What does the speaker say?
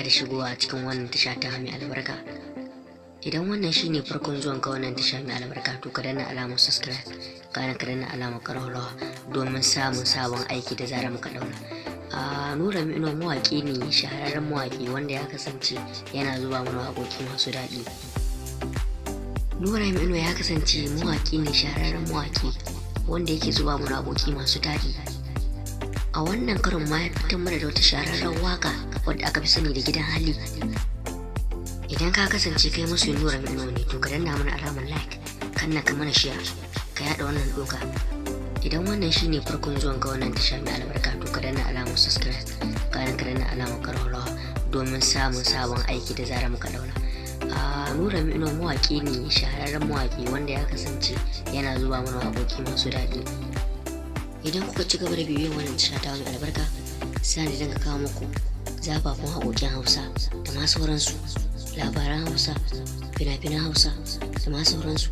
Da shigowa a cikin wannan tasha ta mai albarka. Idan wannan shine farkon zuwan ka wannan tasha mai albarka, to ka danna alamar subscribe, kana ka danna alamar ƙararrawa domin samun sabon aiki da zarar muka daura. A Nura Inuwa mawaƙi ne, shahararren mawaƙi wanda ya kasance yana zuba mana waƙoƙi masu daɗi. Nura Inuwa ya kasance mawaƙi ne, shahararren mawaƙi wanda yake zuba mana waƙoƙi masu daɗi. A wannan karon ma ya fitar mana da wata shahararren waka wadda aka fi sani da "Gidan Hali". Idan ka kasance kai masoyin Nura Inuwa ne, to ka danna mana alamar like, kanna ka mana share, ka yada wannan doka. Idan wannan shine farkon zuwan ka wannan tasha mai albarka, to ka danna alamar subscribe, kana ka danna alamar ƙararrawa domin samun sabon aiki da zarar muka daura. A Nura Inuwa mawaƙi ne, shahararren mawaƙi wanda ya kasance yana zuba mana waƙoƙi masu daɗi. Idan kuka ci gaba da bibiyan wannan tasha ta mai albarka, sai ni dinga kawo muku zafafan waƙoƙin Hausa da ma sauransu, labaran Hausa, fina-finan Hausa da ma sauransu.